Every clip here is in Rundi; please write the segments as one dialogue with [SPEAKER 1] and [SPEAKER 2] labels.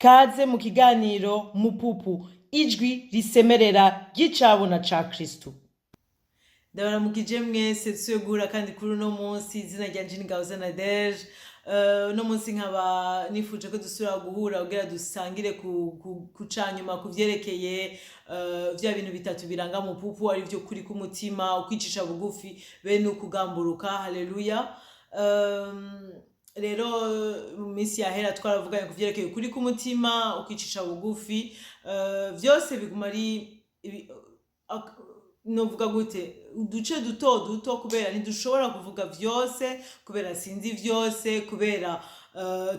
[SPEAKER 1] Kaze mu kiganiro Mupupu, ijwi risemerera ry'icabona ca Kristu. Ndabaramukije mwese, dusubiye guhura kandi kuri uno munsi. Izina ryanje ni Gahoza Nadege. Uno munsi nkaba nifuje ko dusubira guhura kugira dusangire ku canyuma ku vyerekeye vya bintu bitatu biranga Mupupu, ari vyo kuri k'umutima, ukwicisha bugufi, be n'ukugamburuka. Haleluya! Rero mu minsi yahera twaravuganye ku vyerekeye ukuri k'umutima, ukwicisha bugufi, vyose biguma ari novuga gute, uduce duto duto, kubera ntidushobora kuvuga vyose, kubera sinzi vyose, kubera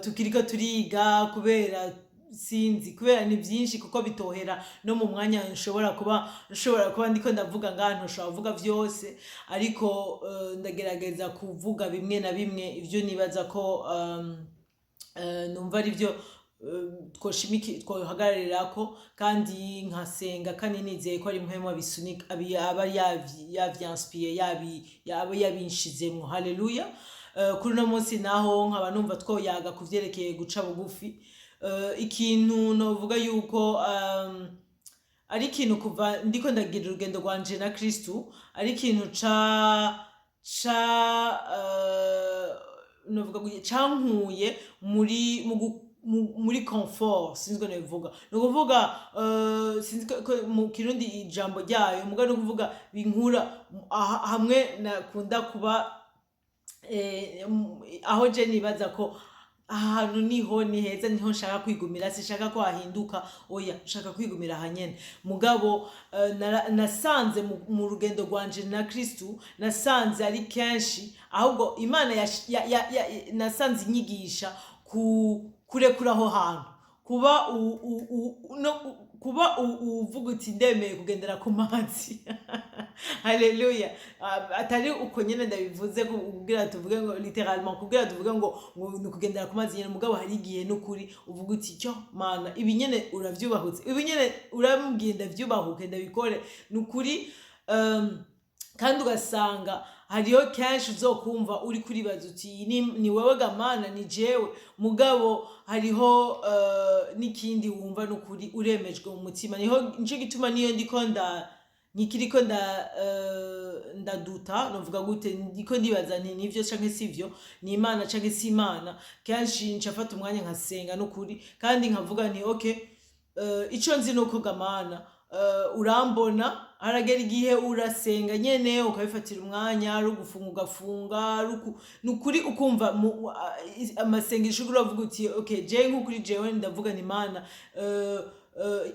[SPEAKER 1] tukiriko turiga, kubera sinzi, kubera ni vyinshi, kuko bitohera no mu mwanya nshobora kuba ndiko ndavuga ngaha, ntoshobora kuvuga vyose, ariko ndagerageza kuvuga bimwe na bimwe ivyo nibaza ko numva ari byo twohagararira, kandi nkasenga kandi nizeye ko ari Mpwemu abisunika, aba yavyanspiye, yaba yabinshizemwo. Haleluya! Kuri uno munsi naho nkaba numva twoyaga ku vyerekeye guca bugufi. Ikintu novuga yuko ari ikintu kuva ndiko ndagira urugendo rwanje na Kristu, ari ikintu ca novuga cankuye muri confort, sinzi ko nobivuga, ni ukuvuga sinzi ko mu Kirundi ijambo ryayo, muga ni ukuvuga binkura hamwe nakunda kuba, aho je nibaza ko ahantu niho ni heza, niho nshaka kwigumira, sinshaka ko hahinduka, oya, nshaka kwigumira ahanyene. Mugabo nasanze mu rugendo rwanje na Kristu, nasanze ari kenshi ahubwo Imana nasanze inyigisha kurekura aho hantu, kuba u, u, u, no, kuba uvuga uti: "Ndemeye kugendera ku mazi." Haleluya! Ah, atari uko nyene ndabivuze kugira tuvuge ngo littéralement, kugira tuvuge ngo ni ukugendera ku mazi nyene. Mugabo hari igihe n'ukuri uvuga uti: "Cyo Mana, ibi nyene uravyubahutse, ibi nyene urambwiye ndavyubahuke, ndabikore." Ni ukuri, kandi ugasanga hariho kenshi uzokumva uri kuribaza uti: Ni wewe ga Mana, ni jewe?" Mugabo hariho n'ikindi wumva n'ukuri uremejwe mu mutima. Niho nico gituma niyo ndiko nda nkikiriko ndaduta, novuga gute, ndiko ndibaza nti nivyo canke sivyo, ni Imana canke si Imana, kenshi nca mfata umwanya nkasenga n'ukuri, kandi nkavuga nti: "Okay, ico nzi nuko ga Mana, urambona." Haragera igihe urasenga nyene ukabifatira umwanya, ari ugufunga ugafunga, nukuri ukumva amasengesho uravuga uti: "Okay, jewe nk'ukuri jewe ndavuga ni Mana,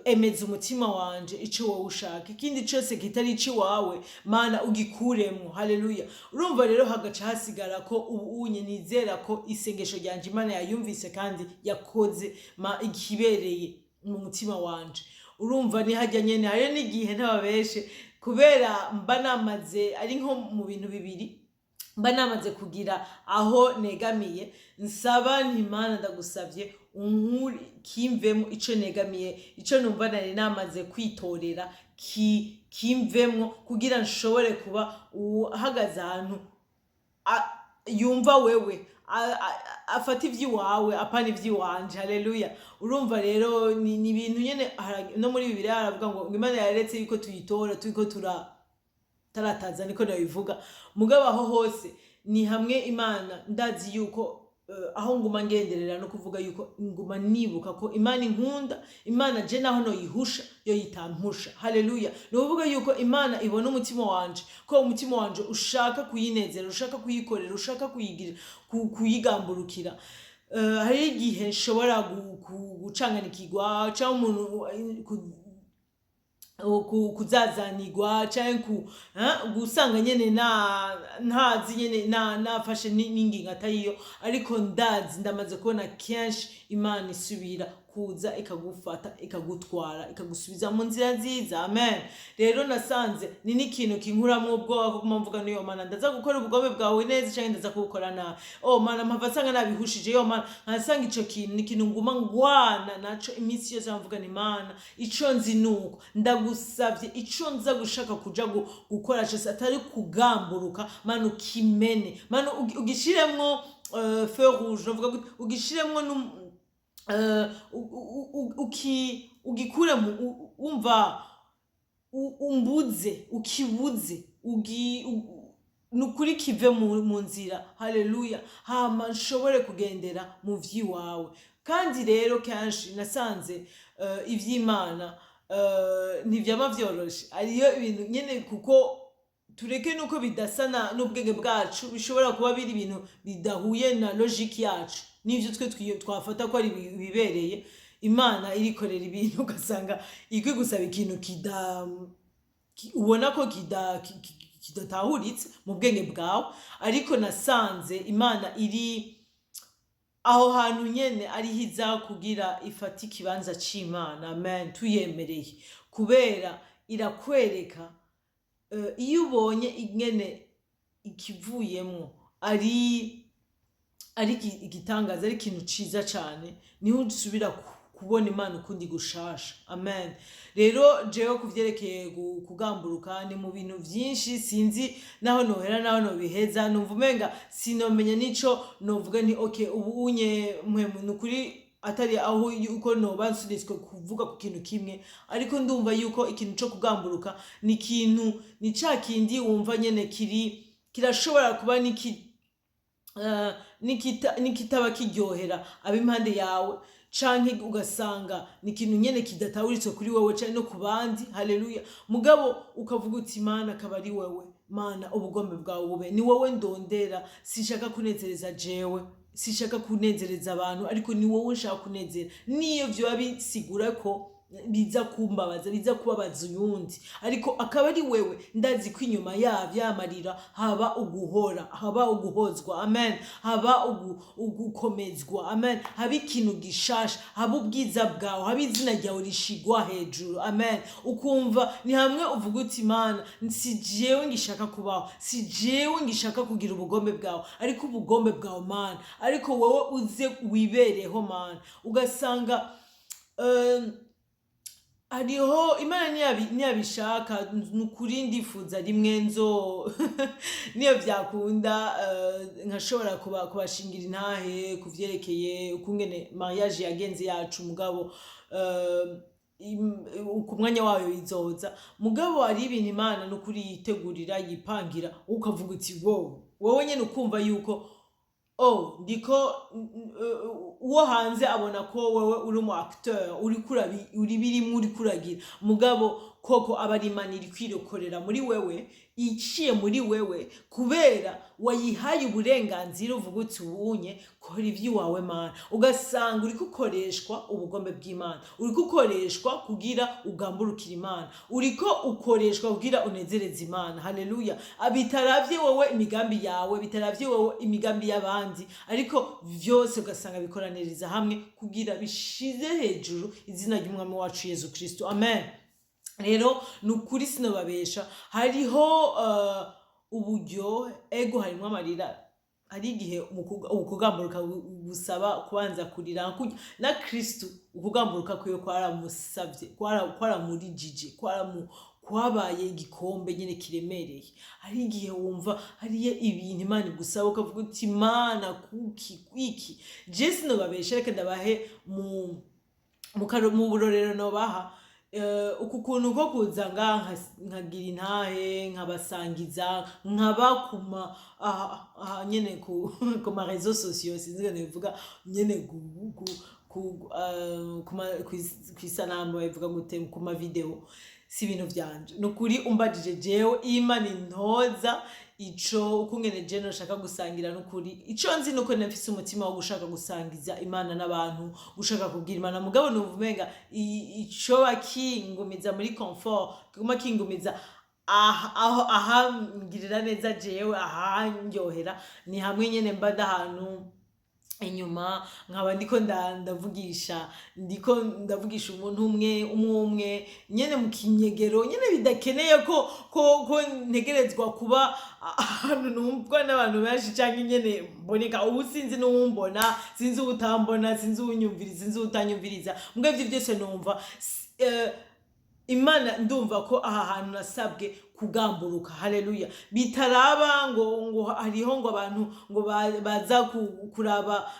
[SPEAKER 1] emeza umutima wanje ico wowe ushaka, ikindi cose kitari iciwawe, Mana, ugikuremwo." Haleluya! Urumva rero hagaca hasigara ko ubu unye nizera ko isengesho ryanje Imana yayumvise kandi yakoze ma ikibereye mu mutima wanje. Urumva ni hajya nyene, hariyo n'igihe ntababeshe, kubera mba namaze, ari nko mu bintu bibiri mba namaze kugira aho negamiye, nsaba nti: "Mana, ndagusavye unkuri kimvemo ico negamiye, ico numva nari namaze kwitorera, kimvemwo kugira nshobore kuba uhagaze ahantu yumva wewe, afata ivy'iwawe, apana ivy'iwanje." Haleluya! Urumva rero ni ibintu nyene no muri Bibiliya haravuga ngo Imana yaretse yuko tuyitora turiko tarataza, niko nabivuga. Mugabo aho hose ni hamwe Imana, ndazi yuko aho nguma ngenderera no kuvuga yuko nguma nibuka ko Imana inkunda. Imana je naho noyihusha, yo yitampusha. Haleluya! Ni ukuvuga yuko Imana ibona umutima wanje, ko umutima wanje ushaka kuyinezera, ushaka kuyikorera, ushaka kuyigira, kuyigamburukira. Hari igihe nshobora gucanganikirwa cyangwa umuntu kuzazanirwa canke gusanga nyene na ntazi nyene nafashe n'ingingo atariyo, ariko ndazi, ndamaze kubona kenshi Imana isubira kuza ikagufata, ikagutwara, ikagusubiza mu nzira nziza. Amen. Rero nasanze ni n'ikintu kinkuramwo ubwoba, kuko mvuga niyo Mana, ndaza gukora ubugome bwawe neza canke ndaza kubukora nabi? Oh Mana, mpava nsanga nabihushije. Yo Mana, nkasanga ico kintu ni ikintu nguma ngwana naco iminsi yose, mvuga ni: "Mana, ico nzi nuko ndagusavye, ico nza gushaka kuja gukora cose atari kugamburuka, Mana, ukimene, Mana, ugishiremwo feu rouge, novuga gute, ugishiremwo." ugikure wumva umbuze, ukibuze, nukuri kive mu nzira. Haleluya. Hama nshobore kugendera mu vy'iwawe. Kandi rero kenshi nasanze ivy'Imana ntivyama vyoroshe. Hariyo ibintu nyene, kuko tureke nuko bidasa n'ubwenge bwacu, bishobora kuba biri ibintu bidahuye na logique yacu n'ivyo twe twafata ko ari ibibereye. Imana irikorera ibintu, ugasanga ikwi gusaba ikintu ubona ko kidatahuritse mu bwenge bwawe. Ariko nasanze Imana iri aho hantu nyene, ariho iza kugira ifate ikibanza c'Imana. Amen. Tuyemereye, kubera irakwereka, iyo ubonye ingene ikivuyemwo ari igitangaza, ari ikintu ciza cane, niho usubira kubona Imana ukundi gushasha. Amen. Rero jewe kuvyerekeye kugamburuka, ni mu bintu vyinshi, sinzi naho nohera, naho nobiheza. Numva umenga sinomenya nico novuga nti okay, ubu unye mpwemu nukuri atari aho yuko noba nsunitswe kuvuga ku kintu kimwe, ariko ndumva yuko ikintu co kugamburuka ni ikintu, ni ca kindi wumva nyene kiri kirashobora kuba niki nikitaba kiryohera ab'impande yawe, canke ugasanga ni ikintu nyene kidatahuritse kuri wewe canke no ku bandi. Haleluya. Mugabo ukavuga uti: "Mana, akaba ari wewe Mana, ubugombe bwawe bube, ni wowe ndondera. Sinshaka kunezereza jewe, sinshaka kunezereza abantu, ariko ni wowe nshaka kunezera, niyo vyoba bisigura ko biza kumbabaza, biza kubabaza uyundi, ariko akaba ari wewe." Ndazi ko inyuma yavyo yamarira haba uguhora, haba uguhozwa. Amen. Haba ugukomezwa. Amen. Haba ikintu gishasha, haba ubwiza bwawe, haba izina ryawe rishigwa hejuru. Amen. Ukumva ni hamwe uvuga uti: "Mana, si jewe ngishaka kubaho, si jewe ngishaka kugira ubugombe bwawe, ariko ubugombe bwawe Mana, ariko wowe uze wibereho Mana." Ugasanga hariho Imana niyabishaka, ni ukuri ndifuza rimwe nzo niyo vyakunda, nkashobora kubashingira intahe kuvyerekeye ukungene mariage yagenze yacu. Mugabo ku mwanya wayo izoza. Mugabo hari ibintu Imana n'ukuri yitegurira, yipangira, ukavuga uti wowe wowe nyene, ukumva yuko oh, ndiko uwo hanze abona ko wewe uri umu acteur, uriko uri birimwo, uriko uragira. Mugabo koko aba ari Imana iri kwirokorera muri wewe, iciye muri wewe, kubera wayihaye uburenganzira. Uvuga uti: "Ubunye kora ivy'iwawe Mana." Ugasanga uriko ukoreshwa ubugombe bw'Imana, uriko ukoreshwa kugira ugamburukire Imana, uriko ukoreshwa kugira unezereze Imana. Haleluya. Bitaravye wowe imigambi yawe, bitaravye wowe imigambi y'abandi, ariko vyose ugasanga bikoraniriza hamwe kugira bishize hejuru izina ry'Umwami wacu Yezu Kristo. Amen. Rero ni ukuri sinobabesha, hariho uburyo, ego, harimwo amarira. Hari igihe ukugamburuka busaba kubanza kurira. Na Kristu ukugamburuka kwiwe kwaramusavye, kwaramurijije, kwabaye igikombe nyine kiremereye. Hari igihe wumva hariyo ibintu Imana igusaba, ukavuga uti: "Mana, kuki iki?" Je sinobabesha, reka ndabahe mu burorero nobaha. Uku kuntu ko kuza ngaha nkagira intahe, nkabasangiza, nkaba kuma aha nyene ku ma réseaux sociaux, sinzi ngene bivuga nyene, kw'isanamu babivuga gute, ku ma vidéo, si ibintu vyanje. Ni ukuri umbajije jewe, Imana intoza ico ukungene je noshaka gusangira. N'ukuri ico nzi nuko nafise umutima wo gushaka gusangiza Imana n'abantu, gushaka kubwira Imana. Mugabo numva umenga icoba kingumiza muri confort, kiguma kingumiza aho ahangirira neza jewe, ahandyohera, ni hamwe nyene mba ndahantu inyuma, nkaba ndiko ndavugisha, ndiko ndavugisha umuntu umwe umwe umwe nyene mu kinyegero nyene, bidakeneye ko ntegerezwa kuba ahantu numvwa n'abantu benshi canke nyene mboneka. Ubu sinzi n'uwumbona, sinzi uwutambona, sinzi uwunyumviriza, sinzi uwutanyumviriza. Mbwa ivyo byose numva Imana, ndumva ko aha hantu nasabwe. Kugamburuka, haleluya, bitaraba ngo hariho ngo abantu ngo baza kuraba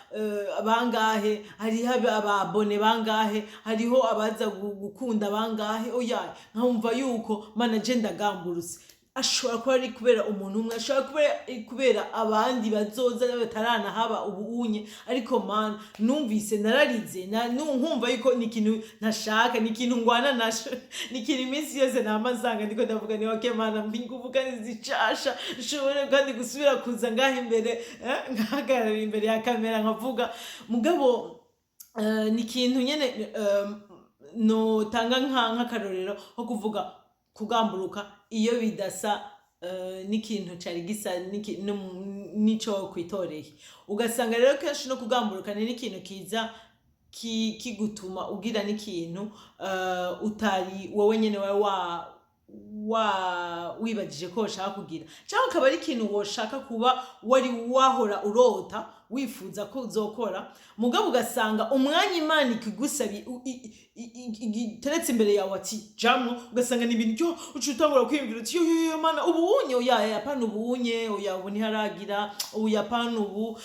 [SPEAKER 1] bangahe, hariho ababone bangahe, hariho abaza gukunda bangahe. Oya, nkumva yuko Mana, je ndagamburutse. Ashobora kuba ari kubera umuntu umwe, ashobora kuba ari kubera abandi bazoza bataranahaba ubu unye, ariko Mana, numvise nararize, nkumva yuko ni ikintu ntashaka, ni ikintu ngwana naco, ni ikintu iminsi yose nama nsanga ndiko ndavuga ni okay Mana, mpa inguvu kandi zicasha, nshobore kandi gusubira kuza ngaha imbere, nkahagarara imbere ya kamera nkavuga. Mugabo ni ikintu nyene notanga nk'akarorero ko kuvuga kugamburuka iyo bidasa n'ikintu cari gisa n'ico kwitoreye. Ugasanga rero kenshi no kugamburuka ni n'ikintu kiza kigutuma ugira n'ikintu utari wowe nyene wawe wa wibagije ko woshaka kugira, cyangwa akaba ari ikintu woshaka kuba wari wahora urota wifuza ko uzokora. Mugabo ugasanga umwanya Imana ikigusabiye iteretse imbere yawe ati jamwo, ugasanga ni ibintu byo uca utangura kwiyumvira uti yo yo yo, Mana, ubu unye, oya yapana, ubu unye, oya, ubu ntiharagira, ubu yapana, ubu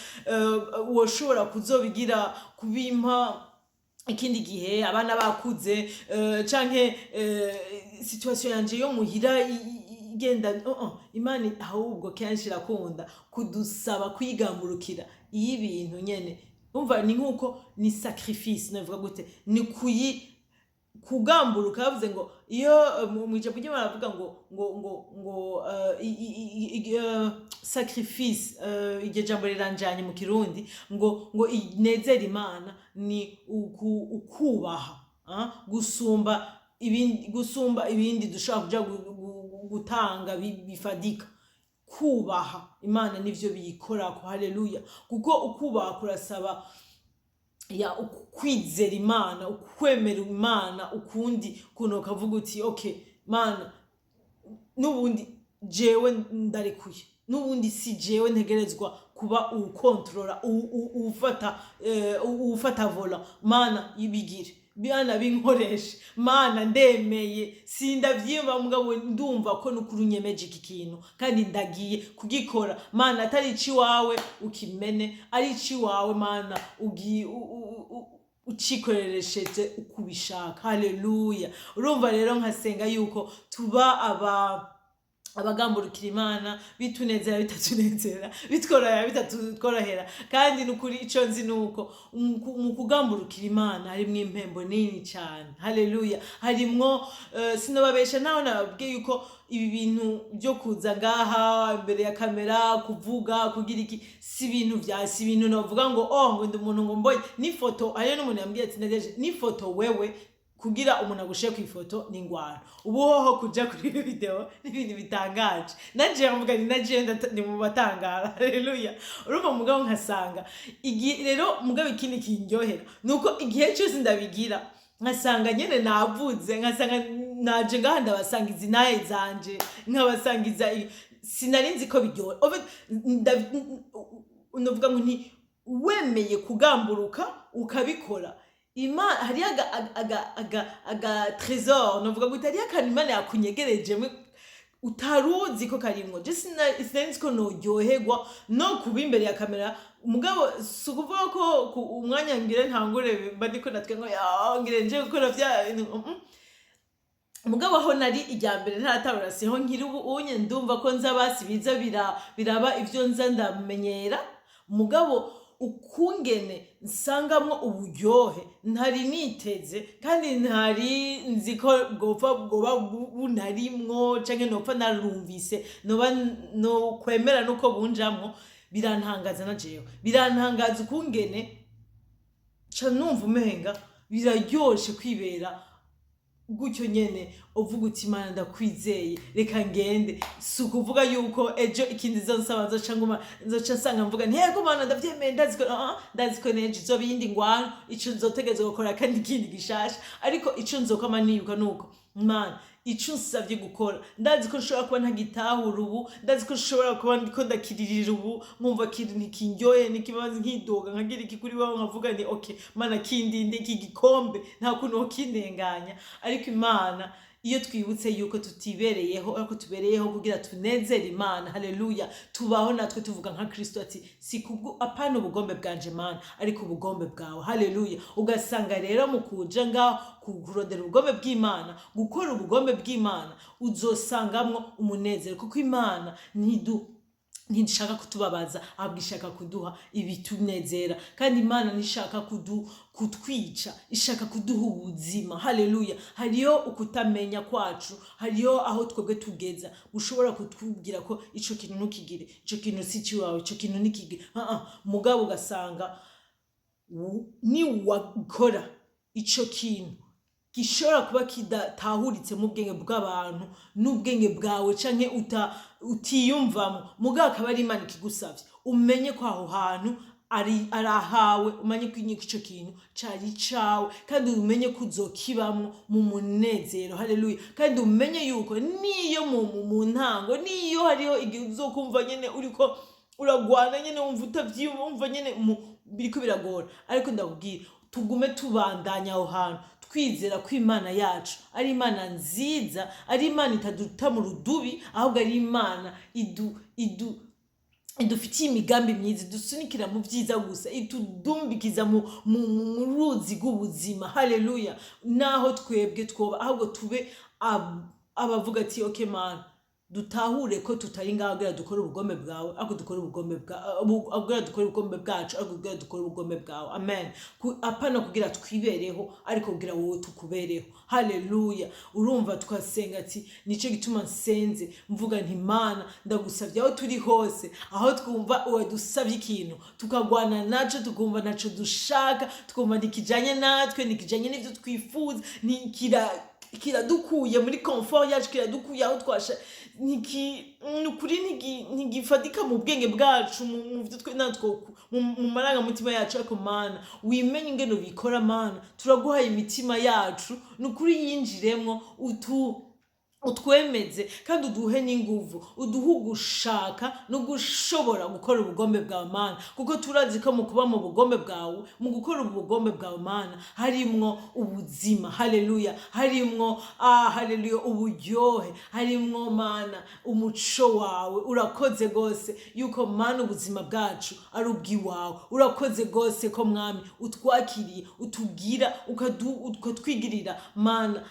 [SPEAKER 1] woshobora kuzobigira kubimpa ikindi gihe abana bakuze, canke situation yanje yo muhira igenda. Imana ahubwo kenshi irakunda kudusaba kwigamburukira iyo ibintu nyene, umva, ni nkuko ni sacrifice, navuga gute, ni kuyi kugamburuka. Bavuze ngo iyo mu ijambo ry'Imana baravuga ngo sacrifice, iryo jambo riranjanye mu Kirundi, ngo inezere Imana ni ukubaha, gusumba ibindi dushobora kuja gutanga bifadika. Kubaha Imana nivyo biyikorako, haleluya, kuko ukubaha kurasaba ya ukwizera Imana, ukwemera Imana, ukundi kuntu ukavuga uti okay Mana, n'ubundi jewe ndarekuye, n'ubundi si jewe ntegerezwa kuba uwukontorora, uwufata volant. Mana, ibigire, Mana, binkoreshe, Mana, ndemeye, sindavyimba, mugabo ndumva ko nukuri unyemeje iki kintu kandi ndagiye kugikora. Mana, atari iciwawe ukimene, ari iciwawe Mana, ucikoresheje uko ubishaka, haleluya. Urumva rero nkasenga yuko tuba abagamburukira Imana, bitunezera, bitatunezera, bitworohera, bitatworohera. Kandi nukuri ico nzi nuko mu kugamburukira Imana harimwo impembo nini cyane, haleluya. Harimwo sinababesha naho nababwiye yuko ibi bintu byo kuza ngaha imbere ya kamera kuvuga kugira iki, si ibintu vya, si ibintu novuga ngo oh, ngo ndi umuntu ngo mbonye n'ifoto. Hariyo n'umuntu yambwiye ati nadeje n'ifoto wewe, kugira umuntu agushe ku ifoto ni ingwano. Ubu hoho kuja kuri video ni ibintu bitangaje, naje mvuga ni naje ni mu batangara, haleluya. Urumva, mugabo nkasanga igihe rero, mugabo ikindi kindyohera nuko igihe cyose ndabigira nkasanga nyene navuze, nkasanga naje ngaha ndabasangiza inaye zanje, nkabasangiza sinari nzi ko biryoha. En fait, novuga ngo nti wemeye kugamburuka ukabikora, Imana hariyo aga trésor, novuga ngo hariyo akantu Imana yakunyegerejemwe utaruzi ko karimwo. Je sinari nzi ko noryoherwa no kuba imbere ya kamera. Mugabo si ukuvuga ko umwanya ngire ntangure mba ndiko natwe ngo ya ngire nje gukora vya Mugabo aho nari irya mbere ntaratangura siho nkiri ubu unye. Ndumva ko nza basi biza biraba ivyo nza ndamenyera. Mugabo ukungene nsangamwo uburyohe ntari niteze kandi ntari nzi ko bwopfa bwoba bunarimwo, canke nopfa narumvise noba nokwemera nuko bunjamwo, birantangaza. Na jewe birantangaza ukungene ca numva umenga biraryoshe kwibera gutyo nyene, uvuga uti Imana, ndakwizeye, reka ngende. Si ukuvuga yuko ejo ikindi nzonsaba nzoca nguma nzoca nsanga mvuga nti yego Mana, ndavyemeye, ndazi ko ndazi ko nejo izoba iyindi ngwano, ico nzotegerezwa gukora kandi ikindi gishasha. Ariko ico nzokama nibuka nuko Mana, ico unsavye gukora, ndazi ko nshobora kuba ntagitahura ubu, ndazi ko nshobora kuba ndiko ndakiririra ubu, nkumva ntikindyohe, ntikibazo, nkidoga, nkagira iki kuri wowe, nkavuga nti okay Mana, kindinde iki gikombe, nta kuntu wokindenganya. Ariko Imana Iyo twibutse yuko tutibereyeho, ariko tubereyeho kugira tunezere Imana, haleluya, tubaho natwe tuvuga nka Kristo ati: "Si kubwo, apana ubugombe bwanje Mana, ariko ubugombe bwawe." Haleluya. Ugasanga rero mu kuja ngaho kurondera ubugombe bw'Imana, gukora ubugombe bw'Imana, uzosangamwo umunezero, kuko Imana ntishaka kutubabaza, ahubwo ishaka kuduha ibitunezera. Kandi Imana ntishaka kutwica, ishaka kuduha ubuzima. Haleluya. Hariyo ukutamenya kwacu, hariyo aho twebwe tugeza ushobora kutubwira ko ico kintu ntukigire, ico kintu si ikiwawe, ico kintu ntikigire. Ah, ah. Mugabo ugasanga niwakora ico kintu gishobora kuba kidatahuritse mu bwenge bw'abantu n'ubwenge bwawe, canke utiyumvamo, mugabo akaba ari Imana ikigusavye, umenye ko aho hantu ari ahawe, umenye ko ico kintu cari icawe, kandi umenye ko uzokibamwo mu munezero. Haleluya. Kandi umenye yuko niyo mu ntango, niyo hariho igihe uzokumva nyene uriko uragwana, nyene wumva utavyiyumva, wumva nyene biriko biragora, ariko ndakubwira, tugume tubandanya aho hantu, twizera ko Imana yacu ari Imana nziza, ari Imana itaduta mu rudubi, ahubwo ari Imana idu idu idufitiye imigambi myiza, idusunikira mu byiza gusa, itudumbikiza mu ruzi rw'ubuzima. Haleluya. Naho twebwe twoba, ahubwo tube abavuga ati: "Okay Mana, dutahure ko tutari ngaho kugira dukore ubugombe bwawe, ariko dukore ubugombe bwa kugira dukore ubugombe bwacu, ariko kugira dukore ubugombe bwawe." Amen. Apana kugira twibereho, ariko kugira wowe tukubereho. Haleluya. Urumva tukasenga ati: "Nico gituma nsenze mvuga nti: Mana, ndagusabye, aho turi hose, aho twumva wadusabye ikintu tukagwana naco, tukumva naco dushaka, tukumva ntikijanye natwe, ntikijanye n'ivyo twifuza, ntikira kiradukuye muri confort yacu, kiradukuye aho twasha, niki nukuri ntigifatika mu bwenge bwacu, mu vyo twe natwo, mu marangamutima yacu, ariko Mana, wimenye ingene ubikora. Mana, turaguhaye imitima yacu, nukuri yinjiremwo, utwemeze kandi uduhe n'inguvu, uduhe ugushaka no gushobora gukora ubugombe bwawe Mana, kuko turazi ko mu kuba mu bugombe bwawe, mu gukora ubugombe bwawe Mana, harimwo ubuzima. Haleluya. Harimwo, haleluya, uburyohe, harimwo Mana umuco wawe. Urakoze rwose yuko Mana ubuzima bwacu ari ubw'iwawe. Urakoze rwose ko Mwami utwakiriye, utubwira, ukatwigirira Mana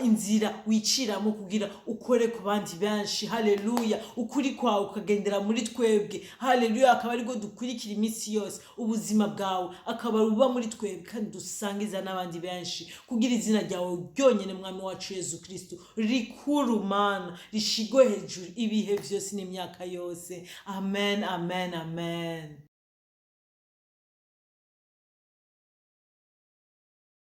[SPEAKER 1] inzira wiciramo kugira ukore ku bandi benshi. Haleluya. Ukuri kwawe ukagendera muri twebwe. Haleluya. Akaba aribwo dukurikira iminsi yose, ubuzima bwawe akaba buba muri twebwe, kandi dusangiza n'abandi benshi, kugira izina ryawe ryonyine, Mwami wacu Yezu Kristu, rikuru Mana, rishigwe hejuru ibihe vyose n'imyaka yose. Amen, amen, amen.